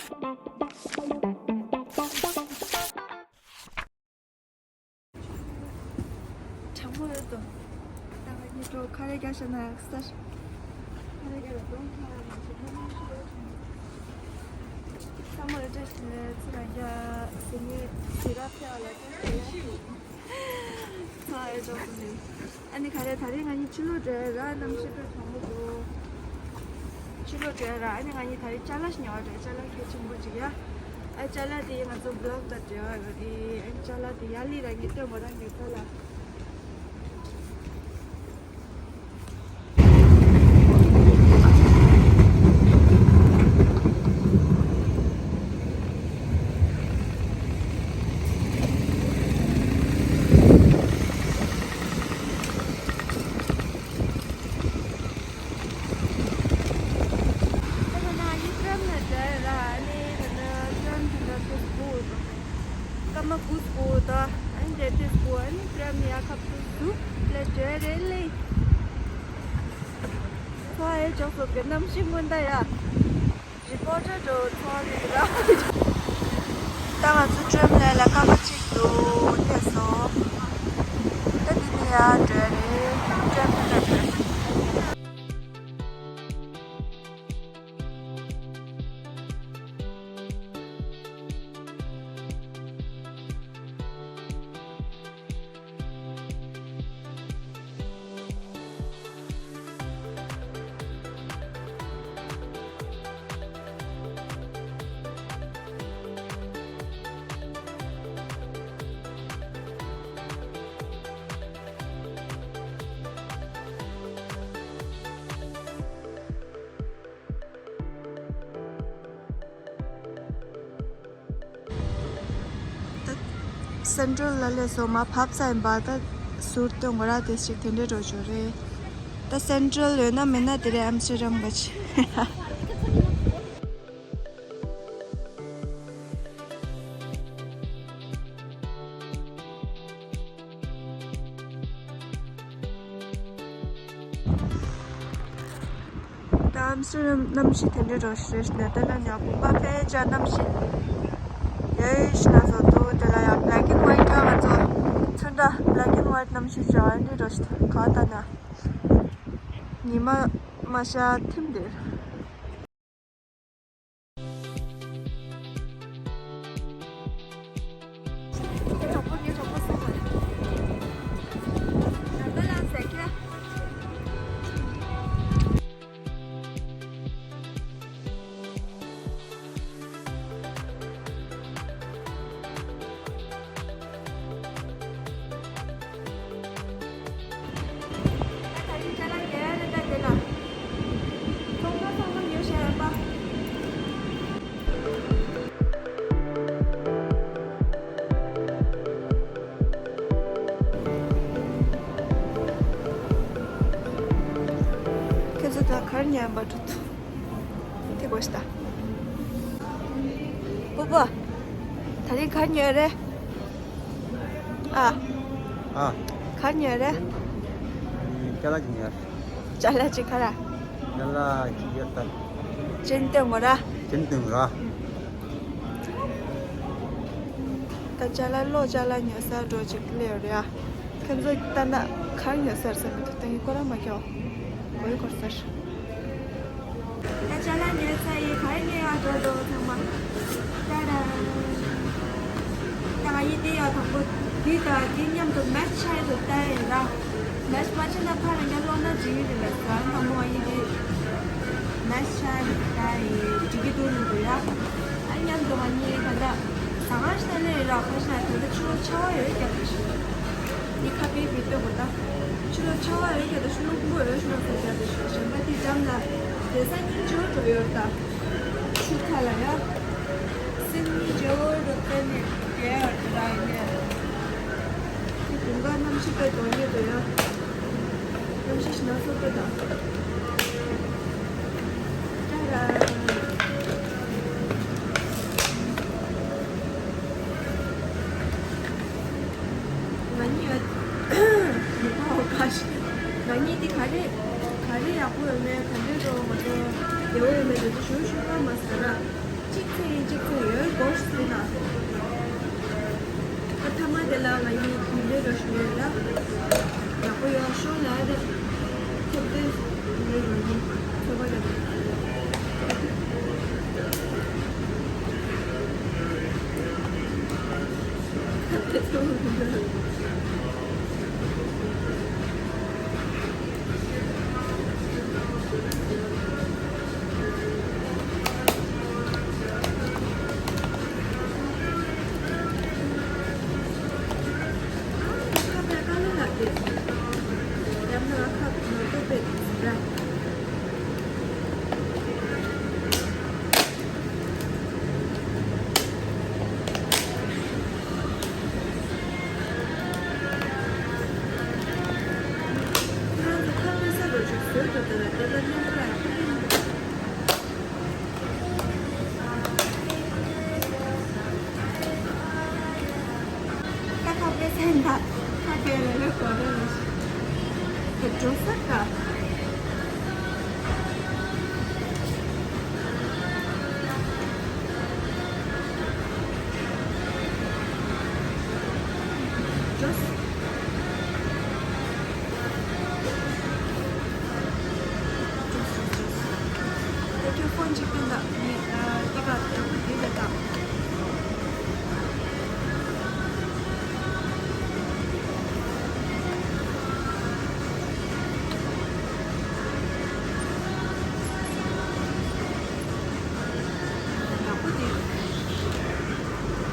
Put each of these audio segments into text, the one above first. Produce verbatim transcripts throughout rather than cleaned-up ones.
གྲང་མོ་ཡོད་དོ། ད་ང་གཉིས་འགྲོ་ཁ་རས་རྒྱག་ཤ་ན་ཡག་སར། ཁ་རས་རྒྱག་ལ་གདོང་ཁ་ལ་མ་ཤེས་ཁ་མ་ཤེས། ས་མོ་ལ་བཀྲ་ཤིས་བདེ་ལེགས། ཚེ་རང་རྒྱ་ཟི་ནི་ཟི་ར་ཕེ་བ་ལ་བཀྲ་ཤིས་བདེ་ལེགས། ཚོ་ཨེ་འགྲོ་སོང་ནི། ཨ་ནི་ག་རེ་ད་རེས་ང་གཉིས་ཕྱི་ལོགས་འགྲོ་ཡ་ར། གནམ་གཤིས་དཔེ་གྲང་མོ་འདུག་ཕྱི་ལོགས་འགྲོ་ཡ་ར། ཨ་ནི་ང་གཉིས་ད་རེས་ཅ་ལག་ཞིག་ཉོ་བར་འགྲོ་ཡ། ཅ་ལག་གལ་ཆེན་པོ་ཅིག་ཡ། ཨ་ཅ་ལག་དེ་ང་ཚོ་བི་ལོག་དང་འབྲེལ་བ་ཡོད་རེད། ཨ་ཅ་ལག་དེ་ཡ་ལི་ར་ངས་སྟོན་མོ་རང་ཉོ་ས་ལ། ད་ནང་ནི་ཏྲམ་ལ་འགྲོ་ཡ་ར། ཨ་ནི་ད་ནང་ཏྲམ་དེ་འདྲ་ཏོག་ཙམ་སྒུག་འོ་དོ། སྐར་མ་དགུ་སྒུག་འོ་དོ། ཨ་ནི་དེ་ཏོག་ཙམ་སྒུག་ཨ་ནི་ཏྲམ་ནི་ཡར་ཁ་ཐུག་ཟུག་ལ་འགྲོ་ཡ་རེད་ལེ། ཚོ་ཨེ་ཅོག་སོ་གི་གནམ་གཤིས་སྔོན་བརྡ་ཡ། རི་པོ་ཊར་འགྲོ་ཚོགས་རེད་ར། ད་ང་ཚོ་ཏྲེམ་ལེན་ལ་སྐར་མ་གཅིག་འདུག་སླེབས་སོང་། ད་འདི་ནས་ཡར་འགྲོ་ཡ་རེད། ཏྲེམ་ལེན་ལ་འགྲོ་ཡ་རེད། ད་སེན་ཊྲལ་ལ་སླེབས་སོང་། མར་བབས་ཚར་ཡིན་པ། ད་ཟུར་སྟོན་དགོས་ར། དེ་ཞིག་དེ་འདྲའི་འགྲོ་ཆོག་རེད། ད་སེན་ཊྲལ་ཡོད་ན་མེད་ན་དེ་རེད། ཨམ་སི་ཊར་ཌམ་ག་ཆེ། ད་ཨམ་སི་ཊར་ཌམ་གནམ་གཤིས་དེ་འདྲའི་འགྲོ་ཞིག་རེད་ནས། ད་ལྟ་ཉ་དགུན་ཁ་ཕལ་ཆེར་གནམ་གཤིས་ཡོད་ཞིག་ན་བཟོ་འདུག་དེ་ལ་ཡང་black and white ཡང་ང་ཚོ་ཚོན་ཁྲ་black and white གནམ་གཤིས་བྱ་བ་འདི་འགྲོ་ཞིག་ག་ད་ན་ཉི་མ་མ་ཤར་ཐིམ་འདིར། ཁྱེད་ཚོ་ད་གར་ཉན་པ་འགྲོ་ཐུབ། དེ་གོ་ཤ་ད། པོ་པོ། ད་རིང་གར་ཉོས་རེད། ཨ། ཨ། གར་ཉོས་རེད། ཅ་ལག་ཅིག་ཉོས། ཅ་ལག་ཅིག་ག་ར། ཅ་ལག་ཅིག་ཡོད་ད། ཅན་སྟོན་དགོས་ར། ཅན་སྟོན་དགོས་ར། ད་ཅ་ལག་ལོ་ཅ་ལག་ཉོ་ས་འགྲོ་ཅིག་སླེབས་རེད་ཨ། ཁྱོད་ཚོ་ལྟ་ན་གར་ཉོ་སར་ས་མི་འདུག་ད་ངས་སྐོར་ར་མ་རྒྱག་གོ་ཡི་སྐོར་སར། ད་ཅ་ལག་ཉོས་ཚར་ཡིན། ག་རེ་ཉོས་ཡག་འགྲོ་འགྲོ་ཚང་མ། ཏཱ་ཌཱ། ད་ང་ཡི་དེ་ཡག་དང་པོ་འདི་དང་འདི་མཉམ་དུ་མེ་ཆི་ཆགས་ཡོད་དོ་ལྟ་ཡིན་ར། མེ་ཆི་མ་བྱས་ན་ཕར་རང་རྒྱ་ལོག་ན་འགྲིག་གི་རེད་ལ་ཟ་ན་མོ་ཡི་དེ་མེ་ཆི་ཆགས་ཡོད་དོ་ལྟ་ཡིན། འགྲིག་གི་འདུག་མི་འདུག་ཡ། ཨ་མཉམ་དུ་ང་གཉིས་ད་ལྟ་ཟ་ཁང་ཞིག་ན་སླེབས་ཡིན་ར། ཁ་ཤས་ད་ལྟ་ཕྱི་ལོགས་ཆར་པ་ཡོད་རྒྱབ་ཀྱི་ཤིག་འདི་ཁ་པའི་བི་ཏོ་གོ་ད། ཕྱི་ལོགས་ཆར་པ་ཡོད་རྒྱབ་ད་ཤུ་ལུག་པོ་ཡོད་ཤུ་ལ་ཟེར་རྒྱབ་ཀྱི་ཤིག་གཞན་པ་དེ་འགྲམ་ལ་དེ་ས་སྙིང་རྗེ་པོ་འགྲོ་ཡོད་ད། ཆུ་ཁ་ལ་ཡ། སེམས་སྙིང་རྗེ་པོ་འགྲོ་བསྟན་ནས་རྒྱལ་བར་དུ་ར་ཡིན་ནས། དེ་དགུན་ཁ་གནམ་གཤིས་དཔེ་དོན་ཡོད་དོ་ཡ། གནམ་གཤིས་ཞིག་ན་སོ་པོ་དང་། ཏཱ་ཌཱ། ང་གཉིས་ཡོད། ཨོ་ག་ཤི། ང་གཉིས་དེ་ག་རེ་ག་རེ་ཡག་པོ་ཡོད་མེད། ག་འདྲའི་འགྲོ་མ་འགྲོ། བདེ་བོ་ཡོད་མེད་དེ་ཚོ་ཞུ་ཞུ་ག་མ་ཟ་ར། གཅིག་ཚེ་ཡིན་གཅིག་ཚེ་ཡོད་དགོས་ཟེར་ན། ཨ་ཐ་མ་དེ་ལ་ང་ཡི་དུས་ལས་རོ་ཞུ་ཡོད་ལ། ཡག་པོ་ཡོད་ཤོག་ལ་རེད། ཁྱེད་དེ་ལས་རོ་ནི་ཚོ་བ་ཡོད་ལ།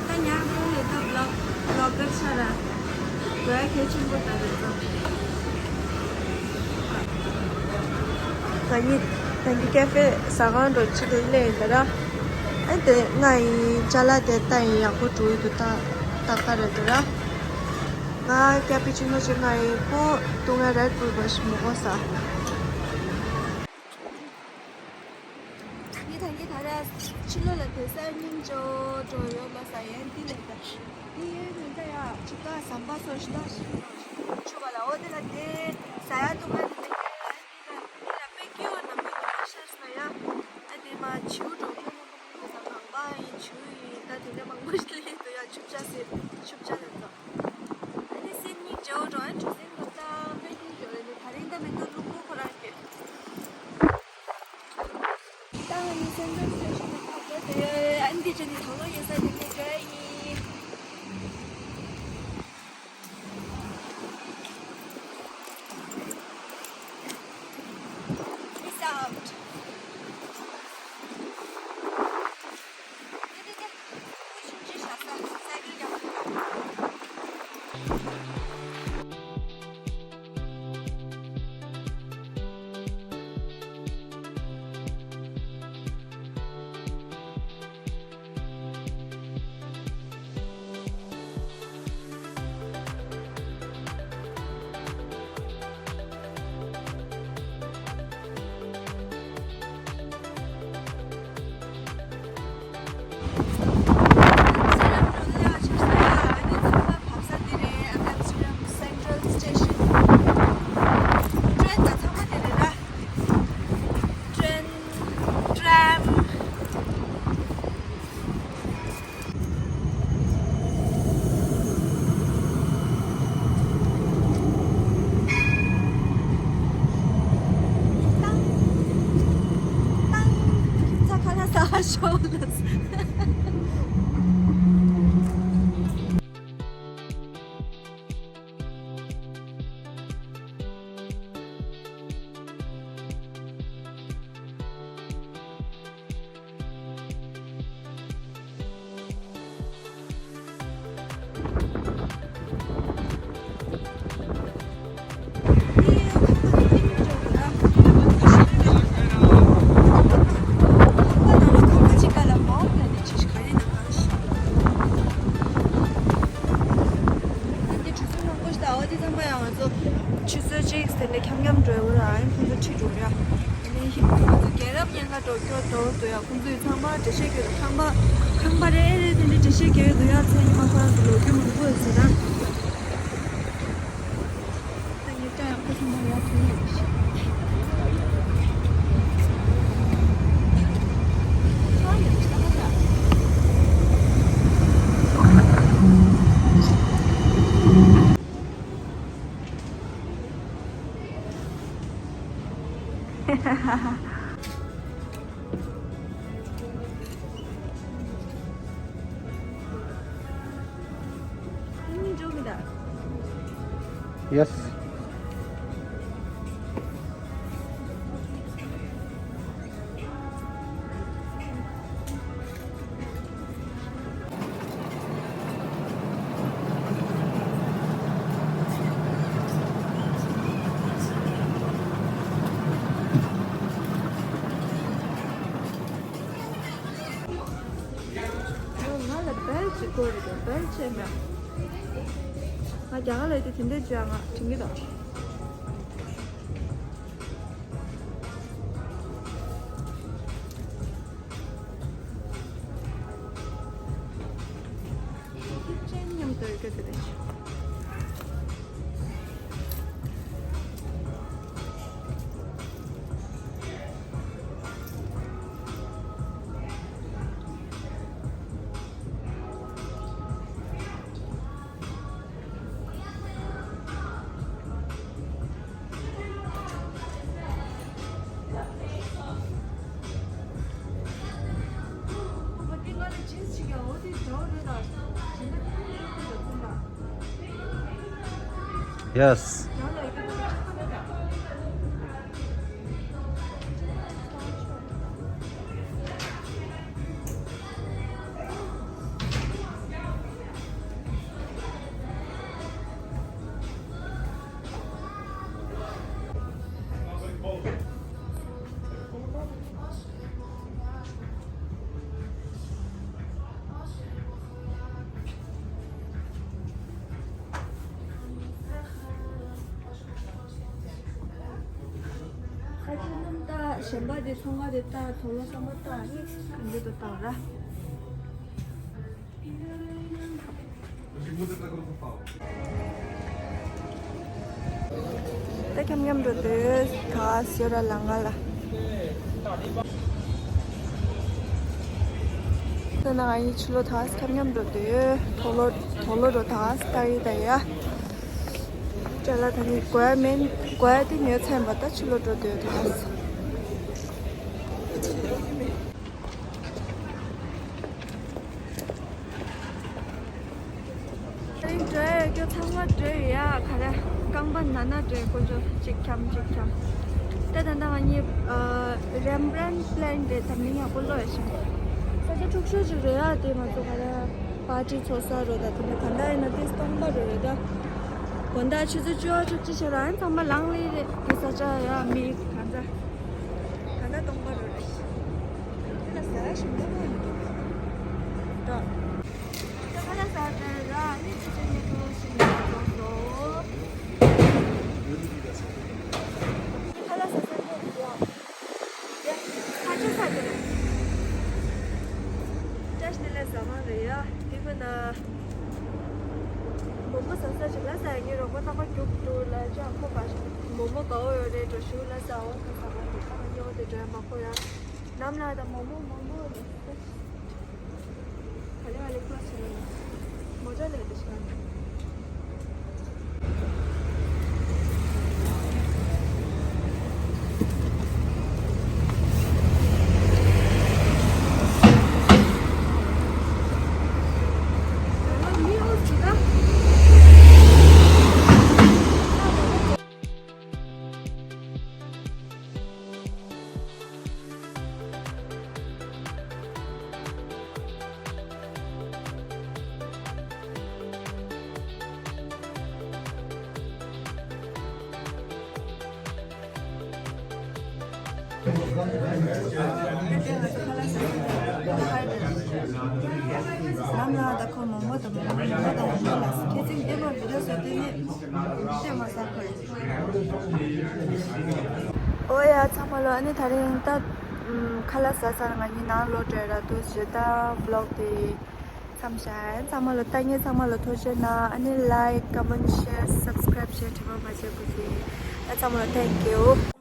ད་ཉག་རོ་ལས་ད་བློག་བློག་གར་ཆགས་ར། དགོས་ཡ་གལ་ཆེན་པོ་ད་རེད་ད། ད་ཉིད་ད་ཉིད་ཀེ་ཧྥེ་ཟ་ཁང་འགྲོ་ཆེད་དུ་སླེབས་ཡིན་ད་ར། ཨ་དེ་ང་ཡི་ཅ་ལག་དེ་ལྟ་ཡིན་ཡག་པོ་འགྲོ་ཡི་འདུག་ད་ད་ག་རེད་ད་ར། ང་ཀེ་པི་ཅི་ནོ་ཅིག་ང་ཡི་ཁོ་ཏུ་ང་རེད་བུལ་བ་ཞིག་མོ་གོ་ས། ངས་ད་ངས་ད་ར་ཕྱི་ལོགས་ལ་སྡོད་ས་སྙིང་རྗེ་པོ་ཡོད་ལ་ས་ཡན་འདི་ལས་ད། འདི་ཡོད་མིན་ད་ཡ་ཆུ་ཀ་ཟམ་པ་སོ་ཞིག་ད་ཆུ་བ་ལ་འོ་དེ་ལ་དེ་ཟ་ཡ་འདུག་ང་དེ་མེད་དེ་ལ་དེ་ལ་དཔེ་སྐྱིད་པོ་ནང་མི་འདུག་ཤར་ས་ཡ། ཨ་དེ་མ་བྱིའུ་འགྲོ་མཁན་ད་ངང་པ་ཡིན་བྱིའུ་ཡིན་ད་དེ་འདྲ་མང་པོ་ཞིག་སླེབས་འདུག་ཡ་ཆུ་བྱ་ཟེར་ཆུ་བྱ་ལ་ད། ཨ་ནི་སེམས་སྙིང་རྗེ་པོ་འགྲོ་ཨ་ཆུ་སེམས་ལ་ད་དཔེ་སྙིང་རྗེ་པོ་རེད་འདུག་ད་རིང་ད་མི་འདུག་ལུང་པ་ཁོ་རང་སྐྱེས། ད་ང་ནི་སེམས་ཁྲལ་བྱེད་བཞིན་པ་ཁག་པོ་དེ་ཨ་འདི་བྱས་ནས་དོགས་པ་ཡོད་ས་དེ་ནས་བྲོས་ཡིན། Peace out. ཆུ་ཚོད་གཅིག་ཟིན་ནས་འཁྱམ་འཁྱམ་འགྲོ་ཡོད་ར། ཨ་ཁོང་ཚོ་ཁྲིད་འགྲོ་ཡ། ཨ་ནི་ཁོང་ཚོ་རྒྱལ་རབས་སྙན་ངག་འགྲོ་སྐྱོར་འགྲོ་འདུག་ཡ། ཁོང་ཚོས་ཚང་མ་འགྲེལ་བཤད་རྒྱག་ཁང་པ་ཁང་པ་རེ་རེ་དེ་འདྲའི་འགྲེལ་བཤད་རྒྱག་ཡོད་འདུག་ཡ། མཚན་ཉི་མ་ཁོ་རང་ཚོ་ལོ་རྒྱུས་མང་པོ་ཡོད་ཟེར་ན། ད་ངས་སྐྲ་ཡག་པོ་ཟིན་པ་ཡག་ཐུག་ཡོད་ཤག་ཆང་ཡོད་ཤག་ད། Yes. ང་ལ་བེལ་ཅིག་དགོས་རེད། བེལ་ཅིག་མེད། ང་རྒྱ་གར་ལ་ཡོད་དུས་དེ་འདྲས་བྱས་ང་དྲན་གྱི་འདུག་ཅན་མཉམ་དུ་ཡོད་ཀྱི་དེ་རེད། Yes. ཁ་ཆེ་རྣམས་ད་གཞན་པ་དེ་ཚོང་ཁང་དེ་ད་དོ་ལོ་བསམ་པ་ད་ནི་ག་འདྲ་དུ་ད་ར། ད་འཁྱམ་འཁྱམ་འགྲོ་དུས་ད་ཟེར་ར་ལང་ང་ལ། ད་ན་ང་ཡི་ཆུ་ལོ་ད་འཁྱམ་འཁྱམ་འགྲོ་དུས་དོ་ལོ་དོ་ལོ་འགྲོ་ད་ད་ཡི་ད་ཡ། ཅ་ལག་ད་ནི་དགོས་ཡ་མེད། དགོས་ཡ་དེ་ཉོས་ཚར་བ་ད་ཕྱི་ལོགས་འགྲོ་འདོད་ད། རིང་འགྲོ་ཡ་ཡོད་རྒྱུ་ཚང་མ་འགྲོ་ཡ། ག་རེ་རྐང་པ་ན་ན་འགྲོ་ཡ་དཀོན་མཆོག་གཅིག་འཁྱམ་གཅིག་འཁྱམ། ད་ད་ལྟ་ང་གཉིས་རེམ་བྷ་རན་པི་ལེན་རེད། ད་མིང་ཡག་པོ་ཀློག་ཡ་ཤིང་། ས་ཆ་འཁྲུག་ཤོས་ཅིག་རེད་ཡ། དེ་ང་ཚོ་ག་རེ། པར་ཏི་ཚོགས་ས་རོ་ད་དེ་ནས་ག་འདྲ་ཡིན་ན་དེ་སྟོང་པ་རོ་རེད་ད། དགོང་དག་ཆུ་ཚོད་བཅུ་པ་བཅུ་གཅིག་ཕྱེད་ལ་ཨ་ནི་ཚང་མ་ལངས་ལེ་རེད། དེ་ས་ཆ་ཡ་མི་གང་ཚ་གང་འདྲ་སྟོང་པ་རོ་རེད། དེ་ལ་ཟ་ཞིམ་པོ་མི་འདུག་ད་ཁ་ལག་ཟ་འདྲ་ར་ཨ་ནི་ཆུ་ཚོད་གཉིས་དྲུག་ཞིག་ནས་ཚོགས་སོ། ཁ་ལག་ཟ་ས་འགྲོ་རེད་ཡ། ཁ་ཆེ་ས་དེ་རེད། བཀྲ་ཤིས་བདེ་ལེགས་ཟ་ཁང་རེད་ཡ། དེ་ཁོ་ན་མོག་མོག་ཟ་ས་ཞིག་ལ་ཟ་ཡ། ངའི་རོགས་པ་རྟག་པར་རྒྱུགས་འདུག་ལ་ཅག་ཁོ་ག་ཞིག་མོག་མོག་དགའ་བོ་ཡོད་རེད་འགྲོ་ཞུ་ལ་ཟ་འོ་ཁ་ཟ་ཁང་རེད། ཁ་ཁ་སྨྱོ་དེ་འགྲོ་ཡ་མ་ཁོ་ཡ། ནམ་ལ་ད་མོག་མོག་མོག་མོག་རེད། ལམ་ལ་ད་ཁོ་མོག་མོག་དང་མོག་མོག་མོག་མོག་དང་མོག་མོག་ལ་ཁྱེད་ཚིག་འདི་མ་བི་ཌི་ཡོ་བཟོ་དེ་ནི་ལྟད་མོ་ཟ་ཁོ་ཡིན། ཨོ་ཡ་ཚང་མ་ལོ། ཨ་ནི་ད་རིང་ད་ཁ་ལག་ཟ་ཚར། ང་གཉིས་ནང་ལོག་འགྲོ་ཡ་ར་འདུག་ཞེ་ད་བི་ལོག་དེ་མཚམས་བཞག་ཡིན། ཚང་མ་ལོ་ལྟ་མཁན་ཚང་མ་ལོ་ཐུགས་རྗེ་གནང་། ཨ་ནི་ལའིཀ་ཀོ་མེན་ཤེར་སབ་སི་ཀ་རེབ་བྱེད་དྲི་མ་མ་བྱེད་དགོས་ཀྱི། ཨ་ཚང་མ་ལོ་ཐེང་ཀིའུ།